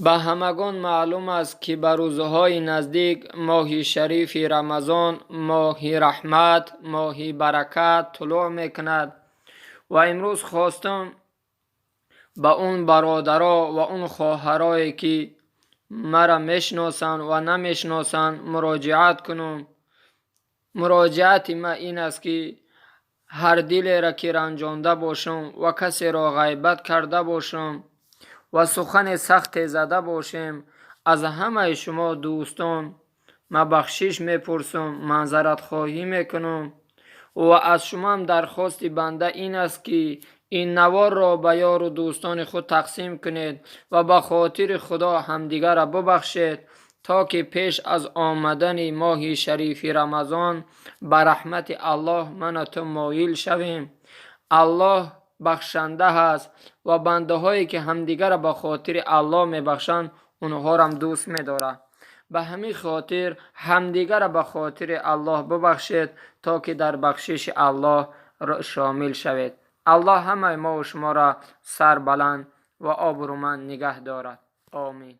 Ба ҳамагон маълум аст, ки ба рӯзҳои наздик моҳи шарифи Рамазон, моҳи раҳмат, моҳи баракат тулӯъ мекунад ва имрӯз хостам ба он бародаро ва он хоҳарое, ки маро мешиносанд ва намешиносанд, муроҷиат кунам. Муроҷиати ман ин аст, ки ҳар дилеро ки ранҷонда бошам ва касеро ғайбат карда бошам ва сухани сахте зада бошем, аз ҳамаи шумо дӯстон ман бахшиш мепурсам, маъзаратхоҳӣ мекунам ва аз шумоам дархости банда ин аст, ки ин наворро ба ёру дӯстони худ тақсим кунед ва ба хотири Худо ҳамдигарро бубахшед, то ки пеш аз омадани моҳи шарифи Рамазон ба раҳмати Аллоҳ ману ту моил шавем. Аллоҳ бахшанда ҳаст ва бандаҳое, ки ҳамдигарро ба хотири Аллоҳ мебахшанд, онҳоро дӯст медорад. Ба ҳамин хотир ҳамдигарро ба хотири Аллоҳ бубахшед, то ки дар бахшиши Аллоҳ шомил шавед. Аллоҳ ҳамаи мову шуморо сарбаланд ва обрӯманд нигаҳ дорад. Омин.